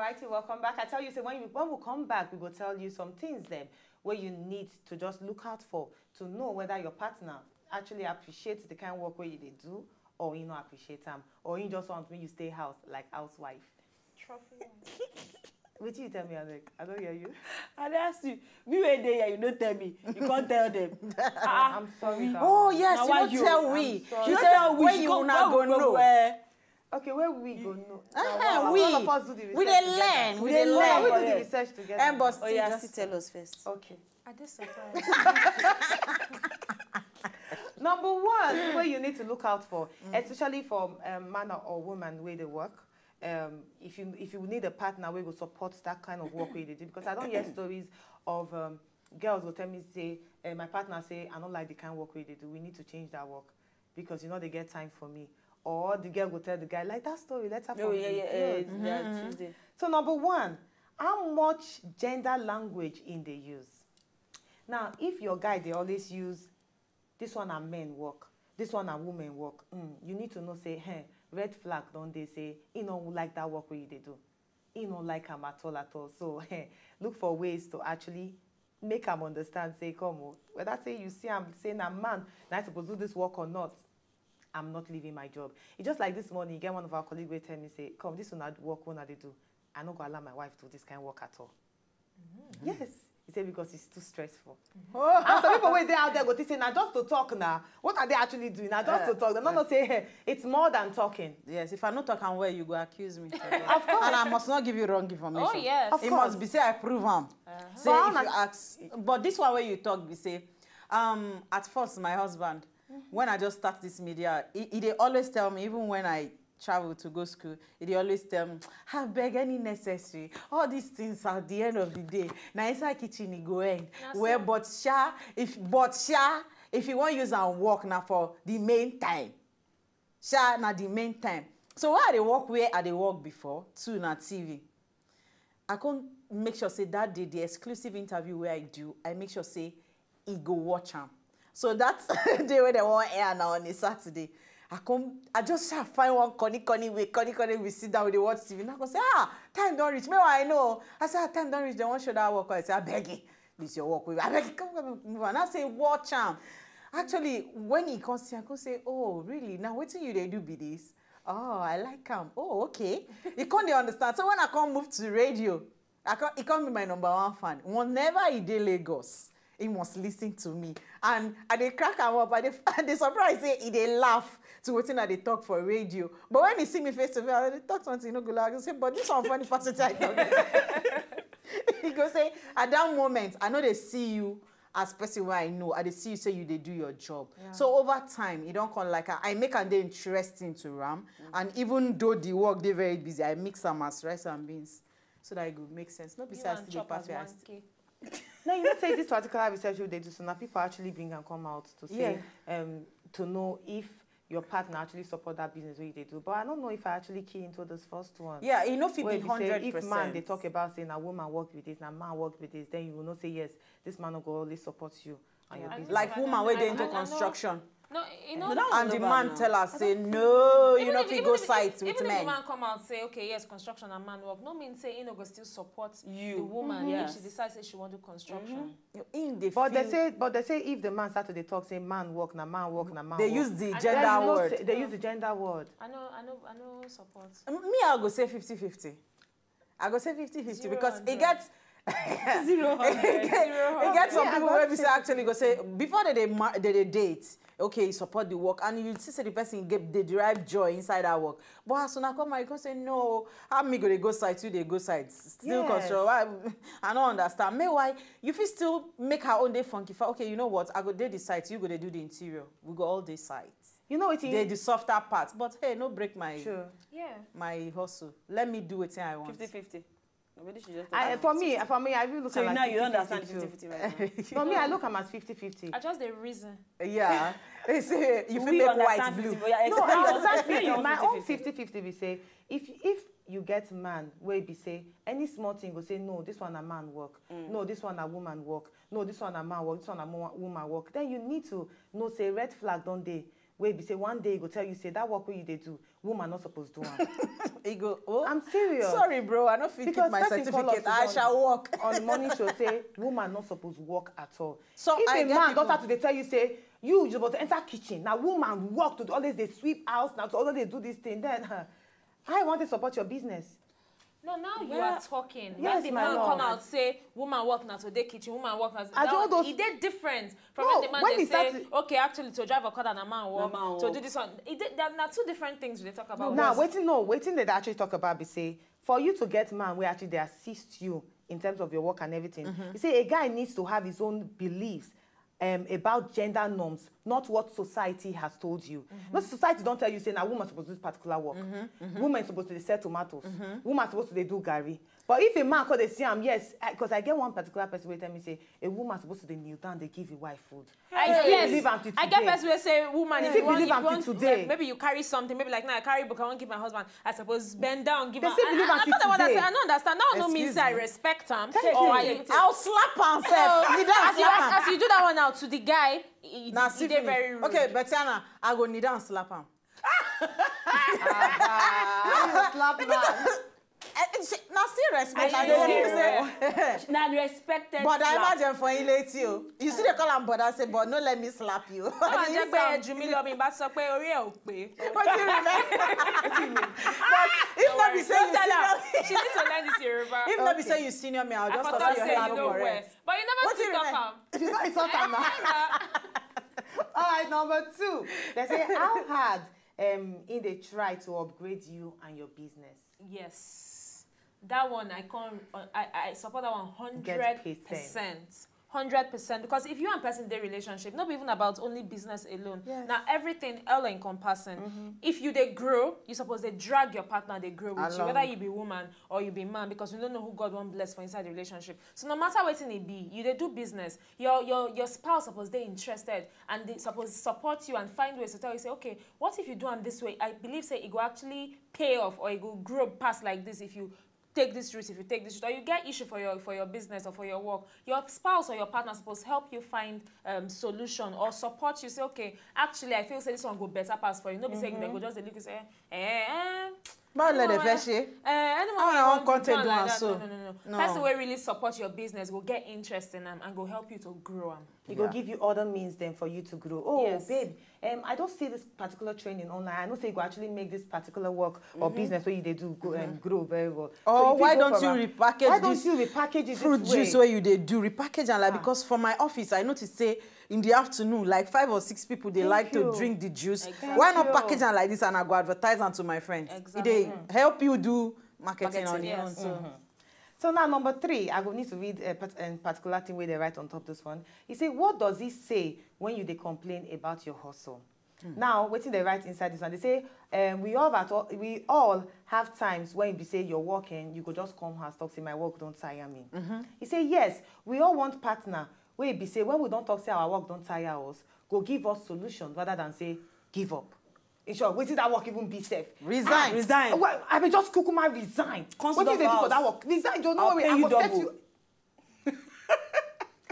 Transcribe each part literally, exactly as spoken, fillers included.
Alrighty, welcome back. I tell you, say when you when we come back, we go tell you some things them where you need to just look out for to know whether your partner actually appreciates the kind of work where you they do, or you not appreciate them, or you just want me you stay house like housewife. Trophy. What you tell me, Alec? I don't hear you. I dey ask you. Me wey dey here, you no tell me. You can't tell them. Ah, I'm sorry. Oh yes, you don't tell we. You tell we. You una go know. Okay, where we go know? Uh-huh, we all of us do the research. We dey learn. We dey learn. We do the research together. And but oh yeah, still tell us first. Okay. I dey surprised. Number one, where you need to look out for, mm, especially for um, man or woman where they work. Um, if you if you need a partner, we will support that kind of work we did because I don't hear stories of um, girls will tell me say uh, my partner say I don't like the kind of work we do. We need to change that work because you know they get time for me. Or the girl will tell the guy like that story. Let's have. Oh yeah, yeah, yeah. Mm-hmm. So number one, how much gender language in the use? Now, if your guy they always use this one and men work, this one and women work, mm, you need to know say, hey, red flag don't they say he no like that work where they do. He no like him at all at all. So hey, look for ways to actually make am understand say come o, whether say you see am say na man na I suppose do this work or not, I'm not leaving my job. E just like this morning, e get one of our colleague wey tell me say come, this una work una dey do, I no go allow my wife do this kind work at all. Yes. He said because it's too stressful. And some people wey dey out there go think say na just to talk na, what are they actually doing? Na just to talk, dem no know say hey, it's more than talking. Yes, if I no talk am well, you go accuse me. Of course. And I must not give you wrong information. Oh yes. It must be say I prove am. Say if you ask, but this one wey you talk be say, um, at first my husband, when I just start this media, he, he dey always tell me, even when I travel to go school, he dey always tell me, I beg any necessary. All these things at the end of the day, na inside kitchen e go end. Well, but sha, if but sha, if you wan use am work na for the main time. Sha na the main time. So where I dey work, where I dey work before, too na T V. I come make sure say that day, the exclusive interview where I do, I make sure say he go watch am. So that day when they want air now on a Saturday, I come, I just sha find one corny corny way, corny corny we sit down with the watch T V. And I go say, ah, time don't reach. Me I know. I say, ah, time don't reach. They want show that work. I say, I beg you, this your work. I beg you, come, come move. And I say, watch am. Actually, when he comes here, I go say, oh, really? Now, what you they do be this? Oh, I like him. Oh, okay. He can't understand. So when I come move to radio, I can't, he can't be my number one fan. Whenever he dey Lagos, he must listen to me. And I dey crack am up. I dey, I dey surprise say he dey laugh to wetin I dey talk for radio. But when he see me face to face, I dey talk something, you know, go like, say, but this one funny person I talk. He go say, at that moment, I know they see you as person where I know, I dey see you say you dey do your job. Yeah. So over time, you don't come like I make am dey interesting to Ram. Mm. And even though the work they very busy, I mix am as rice and beans. So that it go make sense. Not besides the pass where I st- Now you know say this particular research wey they do, so now people actually bring and come out to say, yeah, um, to know if your partner actually support that business wey they do. But I don't know if I actually key into this first one. Yeah, e no fit be hundred percent. If man they talk about saying a woman work with this, and a man work with this, then you will not say yes, this man will go always support you and your business. Like woman wey dey into construction. No, you know, and the man tell her say no, you no fit go site with men. Even if the man come out say okay, yes, construction and man work, no mean say he no go still support the woman if she decides say she want to construction. But they say, but they say if the man start to dey talk say man work na man work na man work. They use the gender word. They use the gender word. I know, I know, I know support. Me, I go say fifty fifty. I go say fifty fifty because it gets zero hundred. It gets some people wey be say actually go say before they dey ma- they dey date, okay, you support the work and you see say the person get dey derive joy inside that work. But as una come out, you come say no, how me go dey go side, you dey go side, still construct. Why? I no understand. Meanwhile, you fit still make her own dey funky. Okay, you know what? I go dey the side, you go dey do the interior. We go all dey side. You know what? Dey the softer part. But hey, no break my my hustle. Let me do wetin I want. Fifty fifty. I, for me, for me, I even look at like now you don't understand fifty fifty right now. No, me, I look at am as fifty fifty. I just dey reason. Yeah. They say you feel make white blue. No, I understand fifty. My own fifty fifty be say if if you get man wey be say any small thing go say no, this one a man work. Mm. No, this one a woman work. No, this one a man work. This one a mo- woman work. Then you need to know say red flag don't dey. wey be say one day e go tell you say that work wey you dey do, woman no suppose do am. E go, oh, I'm serious. Sorry, bro, I no fit keep Because my person call us certificate. I to shall join work. On the morning show say woman no suppose work at all. So If I a get man people- don start to dey tell you say you suppose enter kitchen, na woman work to always dey sweep house, na to always dey do this thing, then uh, how you want to support your business? No, now you Well, are talking. yes, When the my man lord. come out say woman work na to dey kitchen, woman work na to I that told one, those- e dey different from No, when the man when dey he say, started- okay, actually to drive okada na man work, man to work. do this one. E dey, that na two different things we dey talk about. Now, wetin no, wetin they actually talk about be say for you to get man wey actually dey assist you in terms of your work and everything, you say a guy needs to have his own beliefs um, about gender norms, not what society has told you. No, society don tell you say na woman suppose do this particular work. Women suppose to dey sell tomatoes. Woman suppose to dey do garri. But if a man come dey see am, yes, because I get one particular person wey tell me say a woman suppose to dey kneel down, dey give him wife food. I, You still yes, believe am till I get today. Person wey say woman, They if still you want, believe if am you till want, today. Like, maybe you carry somethething, maybe like now I carry book, I wan give my husband. I suppose bend down, give They am. still believe I, am I, till I, today. I no understand. Now no mean Excuse say I me. respect am. Thank Or you. I, I'll slap am sef. Kneel down, as you slap as, am. As you do that one now to the guy, e, e, Na e see dey finish. Very rude. Okay, Betiana, I go kneel down, slap am. Ah, you slap man. Eh, eh, she- na still respect. I I know. dey feel say. Na respected But I slap. Imagine for Ileti o. You see, they call am brother, say, but no, let me slap you. Ó máa jẹ́ pé ẹ jù mí lọ, mi bá sọ pé orí ẹ̀ ò pé. Wetin remain? If not be say you Don't tell senior her. She needs to learn this Yoruba. If not be say you senior me, I'll just After talk say say your you head know no where. correct. But you never Wetin still talk remain? am. You don't insult am now. All right, number two. They say, how hard um, in they try to upgrade you and your business? Yes. That one I can't. Uh, I I support that one Get hundred percent. percent. Hundred percent. Because if you and person dey relationship, not even about only business alone. Yes. Now everything all encompassing. If you dey grow, you suppose dey drag your partner dey grow with you, Along. Whether you be woman or you be man, because we don't know who God wan bless for inside the relationship. So no matter wetin e be, you dey do business. Your your your spouse suppose dey interested and they suppose support you and find ways to tell you say, okay, what if you do am this way? I believe say e go actually pay off or e go grow pass like this if you take this route, if you take this route, or you get issue for your for your business or for your work, your spouse or your partner suppose help you find um, solution or support you. Say, okay, actually, I feel say this one go better pass for you. No be say they go just dey look you say, eh, eh, eh. Báwo lẹ dẹ̀ fẹ́ Anyone ṣe? Eh, anyone How wey I wan want come to take do do am am like that, so? No, no, no, no. No. Person wey really support your business go get interest in am and go help you to grow am. It go give you other means then for you to grow. Oh, Yes. Babe, um, I don't see this particular training online. I know say you go actually make this particular work or business where you they do go, um, grow very well. So Or if why go don't for you am- repackage Why this don't you repackage it fruit this juice way? Where you dey do repackage and like because for my office I notice say in the afternoon like five or six people they Thank like to you. Drink the juice. Exactly. Why not Thank you. Package am like this and I go advertise am to my friend? Exactly. It dey help you do marketing on Marketing, your yes. own. So. So now number three, I go need to read a, part, a particular thing where they write on top this one. He say, what does he say when you they complain about your hustle? Now, waiting they write inside this one. They say, um, we all at all, we all have times when you be say you're working, you go just come house talk say my work don't tire me. He say yes, we all want partner. Where be say when we don't talk say our work don't tire us, go give us solution rather than say give up. In short, waiting that work even be safe. Resign. Resign. Well, I mean, just kukuma resign. Come What sit if they do down for for that house. Work? Resign, you know I'll what pay I you will set double. You.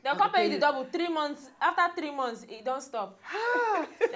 They'll come pay you the double three months. After three months, it don't stop.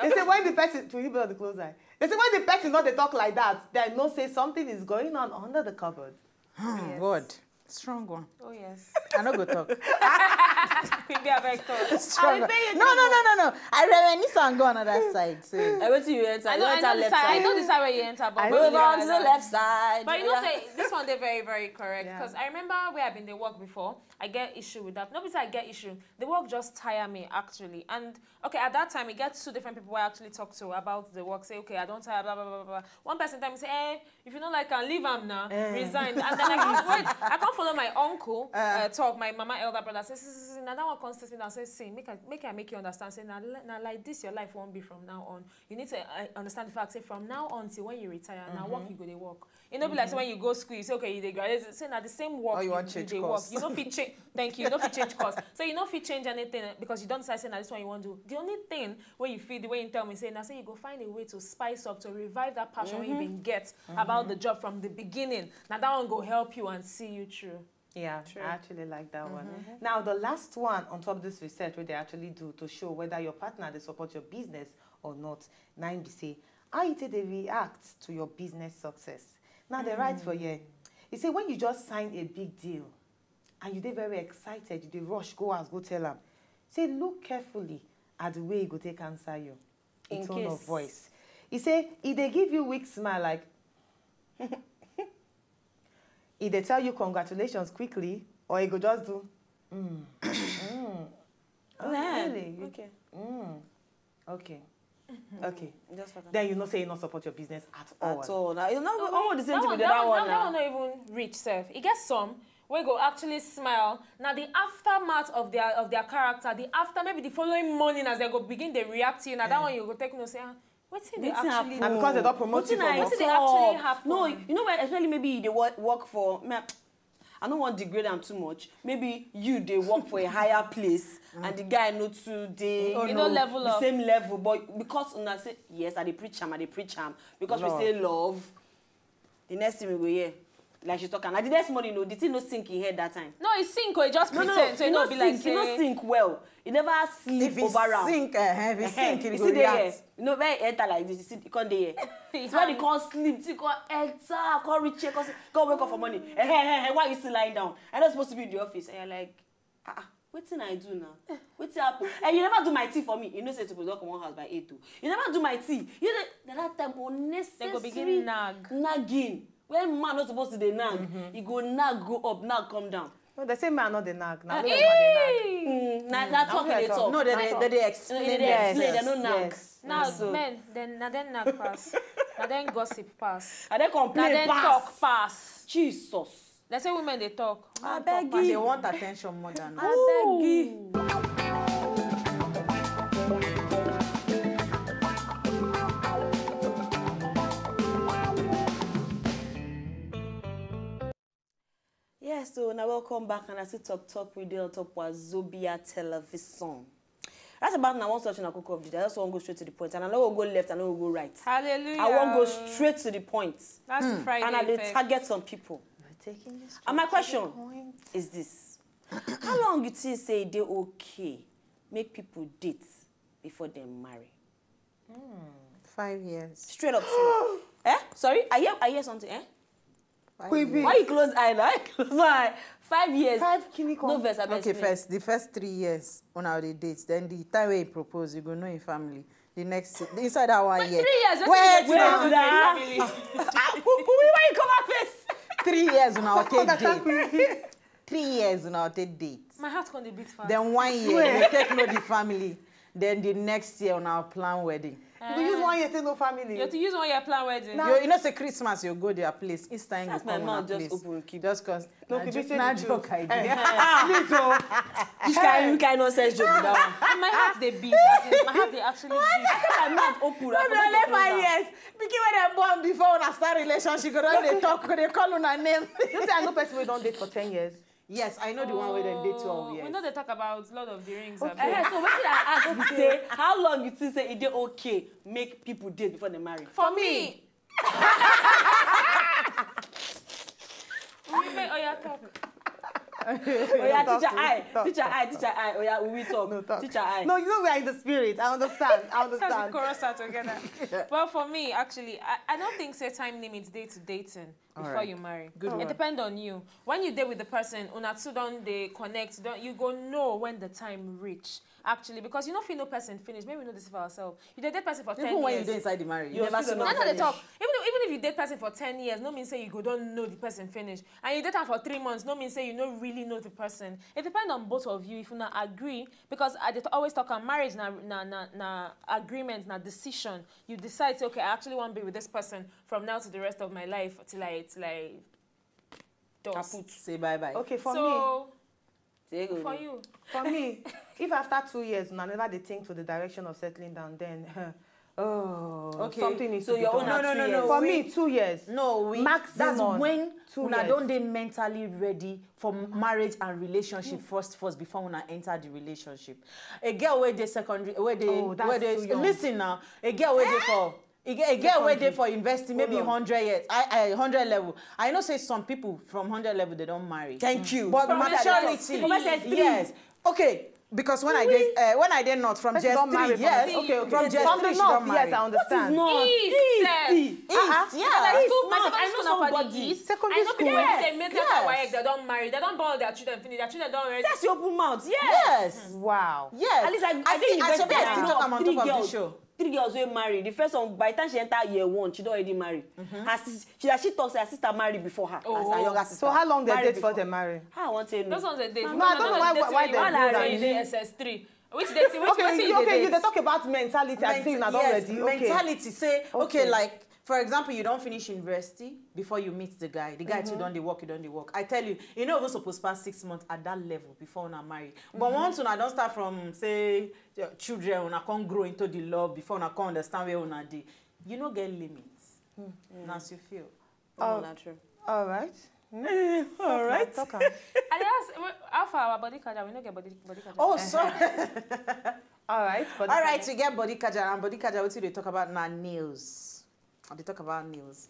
They say when the person to you blow the close eye. They say when the person not they talk like that, they know say something is going on under the cupboard. Hmm, God. Strong one. Oh yes. I no go talk. Quick, be a vector. Strong one. pay you No, no, no, no, no. I reminisce and go another side. So. I went to you enter. I You know, I enter know the left side. I side. Know the side where you enter, but I when Move you on realize to the that- left side. But you know, Yeah. Say this one they very, very correct Yeah. because I remember where I've been they work before. I get issue with that. Not because I get issue. The work just tire me actually. And okay, at that time, I get two different people I actually talk to about the work. Say, okay, I don't tire. Blah blah blah blah blah. One person tell me say, eh, if you don't like, can leave am now, resign. And then I can't wait. I can't follow my uncle uh, talk. My mama elder brother says, see, see, see, now that one comes to me now. Say, see, make I make I make you understand. Say, now, now like this, your life won't be from now on. You need to uh, understand the fact. Say from now on till when you retire, now work you go they work. You know, be like say when you go school, you say okay, you dey graduate. Say na the same work. Or you you, wan you change dey course. Work. You no fit change. Thank you. You no fit change course. So you no fit change anything because you don't decide say na this one you want to do. The only thing where you feel the way you tell me say na say you go find a way to spice up to revive that passion wey you been get about the job from the beginning. Now that one go help you and see you through. Yeah, I actually like that one. Now, the last one on top of this research, where they actually do to show whether your partner they support your business or not, nine be say, how you take they react to your business success. Now, they write for here. He say when you just sign a big deal and you they very excited, you they rush, go as go tell them. Say look carefully at the way he go take answer you. In tone of voice. He say, he they give you weak smile like, he they tell you congratulations quickly, or he go just do, mm. Mm. Oh, really? Okay. Mm. Okay. Okay. Just for that. Then you know say you not support your business at all. At all. Now, you know, all the same thing with the other one. That one not even reach self. It gets some we go actually smile. Now the aftermath of their of their character, the after, maybe the following morning as they go begin they react to you. Now that one you go take no say, ah, wetin dey actually happen? And because they don't promote you for work. Wetin dey actually happen? No, you know what? Especially maybe they work, work for. Me, I don't want to degrade them too much. Maybe you they work for a higher place, and the guy not too they, you know, level the same level. But because una say yes, I dey preach am, I dey preach am because we say love. The next thing we go hear, like she talk, and the next morning, no, the thing no sink in head that time. No, it sink, oh, it just pretend. So it no be like say, it no sink well. It never sleep over am. If it sink, eh, if it sink, it go react. You know, when it enter like this, you see, it come dey here. It's when it come sleep, it come enter, come reach here, come say, come wake up for morning. Eh, eh, eh, eh, why you still lying down? I'm not supposed to be in the office. And you're like, ah, ah, wetin I do now? Wetin happen? And you never do my tea for me. You know say suppose don comot house by eight o. You never do my tea. You know, na that time unnecessary nagging. When man not supposed to dey nag, he go nag go up, nag come down. No, they say man not dey nag. Now woman dey nag. Mm, na na talk they talk. No, they they, they, they explain. They explain. They no nag. Now men, then na then nag pass. Na then gossip pass. And then complain pass. Na then talk pass. Jesus. They say women they talk. I beg you. They want attention more than us. I beg you. Yes, so now welcome back, and I still talk talk with you on top of Zobia Television. That's about now one such in a cook of the day. I just want to go straight to the point, and I no go left, I no go right. Hallelujah. I want go straight to the point. That's the Friday. And I dey target some people. And my question is this: how long you think say they okay make people date before they marry? Five years. Straight up, straight up. Eh? Sorry? I hear, I hear something, eh? Why you close eye now? Why you close eye? Five years. Five clinical. No verse, I beg. Okay, first, the first three years on our date, then the time when he proposed, you go know in family. The next, inside that one year. Three years. Wait now. Why you come up first? Three years on our date. Three years on our date. My heart gonna beat fast. Then one year, you take know the family. Then the next year on our plan wedding. You use one year to no family. You have to use one year plan wedding. You, you know say Christmas you go their place. Easter you come on our place. Just cause. No, na joke I dey. Please o. Which kind, which kind nonsense joke be that one? And my heart they beat. As in, my heart they actually beat. My mouth open. I forgot to close am. Pikin wey dem born before una start relationship, go don dey talk, go dey call una name. You say I know person wey don date for ten years. Yes, I know the one wey dem date twelve years. We know they talk about Lord of the Rings. Okay. Eh, so wetin I ask be say, how long you think say e dey okay make people date before they marry? For me. Women, oya talk. Oya, teacher I, teacher I, teacher I. Oya, we talk. No talk. Teacher I. No, you know we are in the spirit. I understand. I understand. Chorus out together. But for me, actually, I, I don't think say time limits date to dating before you marry. Good one. It depends on you. When you date with the person, una two don dey connect, don you go know when the time reach. Actually, because you no fit know person finish. Maybe we know this for ourselves. You dey date person for ten years. Even when you dey inside the marriage, you never see. No, no, they talk. Even if, even if you date person for ten years, no mean say you go don know the person finish. And you date am for three months, no mean say you no really know the person. It depends on both of you if una agree. Because I dey always talk am, marriage na na na na agreement, na decision. You decide say, okay, I actually want to be with this person from now to the rest of my life till I till I dust. Kaput. Say bye bye. Okay, for me. So, for you. For me, if after two years una never dey think to the direction of settling down, then oh, okay, something needs to be done. So your own na two years. For me, two years. No, we, maximum. That's when una don dey mentally ready for marriage and relationship first, first before una enter the relationship. A girl wey dey secondary, wey dey, wey dey, listen now. A girl wey dey for E get, e get wey dey for university, maybe Hold on. hundred years, I, I, hundred level. I know say some people from hundred level, they don't marry. Thank you. But From majority, from S S three. Yes. Okay, because when I dey uh, when I dey north from Person don marry J S three, yes, from- okay, okay. From J S three, From the she north, don yes, I marry. understand. Not East. Easy. Ah, East, ah. yeah. Like school, East, my I I know know somebody. somebody. Secondary I know people school. Wey say make Yes. Dem waec, dem don marry, dem don born their children finish, their children don already. That's your open mouth. Yes. Yes. Wow. Yes. At least I, I I think think I university suppose I to know talk am of on three top of girls. This show. Three girls wey marry. The first one, by the time she enter year one, she don already marry. Her sis, she, she talk say her sister marry before her. As her Oh. younger sister. So how long they Marry date before before. they marry? How I wan take know? Those ones they date. No, I don't know why, why, why they All do her that. When you dey S S three. Which they see, which Okay, person you, you okay, dey you they date? talk about mentality. I think I don't Yes, ready. Okay. Mentality say okay, Okay. Like, for example, you don't finish university before you meet the guy. The guy too don dey work, you don dey work. I tell you, you no even suppose pass six months at that level before una marry. But once una don start from say your children, una come grow into the love before una come understand where una dey. You no get limits. Na as you feel. Oh, na true. All right. All right. Talk am. I dey ask, wait, how far our body catcher? We no get body body catcher. Oh, sorry. All right. But All right, we get body catcher and body catcher. Wetin dey talk about na nails. I dey talk about nails.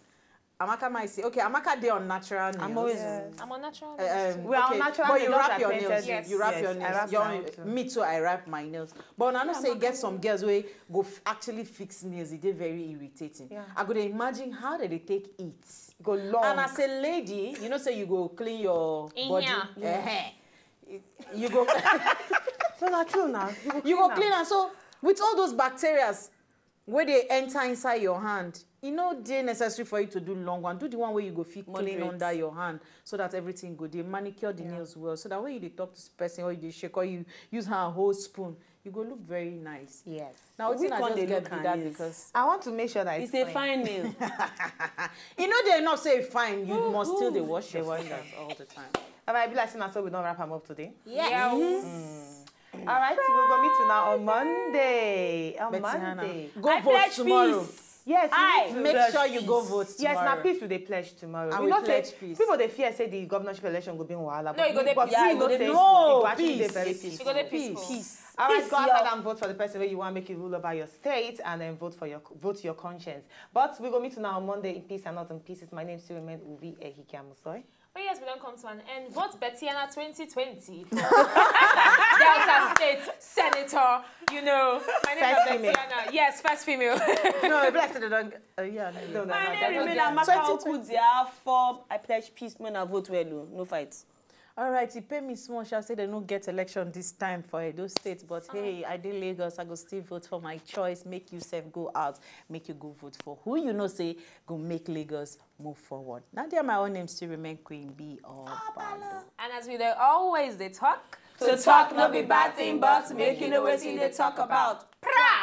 Amaka might say, okay, Amaka dey on natural nails. I'm always. I'm on natural. Uh, um, We are okay, natural but you nails wrap that your painted. nails. Yes. You wrap Yes, your I nails. wrap Your- my own too. Me too. I wrap my nails. But I know say get some girls wey go f- actually fix nails. E dey very irritating. Yeah. I go dey imagine how they dey take eat. Go long. And as a lady, you know say you go clean your In body. here. Ehen. You go So na true now. You go clean am. So with all those bacterias wey dey enter inside your hand, e no dey necessary for you to do long one. Do the one wey you go fit clean Moderate. Under your hand, so that everything go dey. Manicure the nails well, so that when you dey talk to person or you dey shake or you use hand hold spoon, you go look very nice. Yes. Now We wetin I come just dey get look be her that nails. Because I want to make sure that it's, It's a fine nail. You know they not say fine, you must still dey wash Dey your wash fingers all the time. All right, be like say na so we don wrap am up today. Yeah. All right, we go meet you now on Monday. On Betty Hannah, Monday. go I vote pledge tomorrow. Peace. Yes, Aye. you need to Make pledge Sure you go peace. Vote Yes, tomorrow. Na peace we dey pledge tomorrow. And We we know say pledge peace. People dey fear say the governorship election go be wahala. No, e go dey But peace. we Yeah, e know go dey say no e go actually dey peace. very Peace. peaceful. E go dey peaceful. Peace. All right, Peace, go outside y'all. And vote for the person wey you want make you rule over your state, and then vote for your vote your conscience. But we go meet you now on Monday in peace and not in pieces. My name still remain Uvi Ehike Amusoi. Oh yes, we don come to an end. Vote Betty Hannah twenty twenty for Delta State Senator. You know, my name First is female. Betty Hannah. Yes, first female. No, e be like say they don't. Uh, yeah, no, No, no, My no, name that- remain that- Amaka twenty twenty. Okudia from I pledge peace. When I vote well, oh, no fight. All right, e pain me small. Shall say they no get election this time for Edo State, but hey, I dey Lagos. I go still vote for my choice. Make yourself go out. Make you go vote for who you know say go make Lagos move forward. Now there, my own name still remain Queen B of Balo. And as we dey always dey talk, To talk no be bad thing, but make you know wetin you dey talk about. Pra!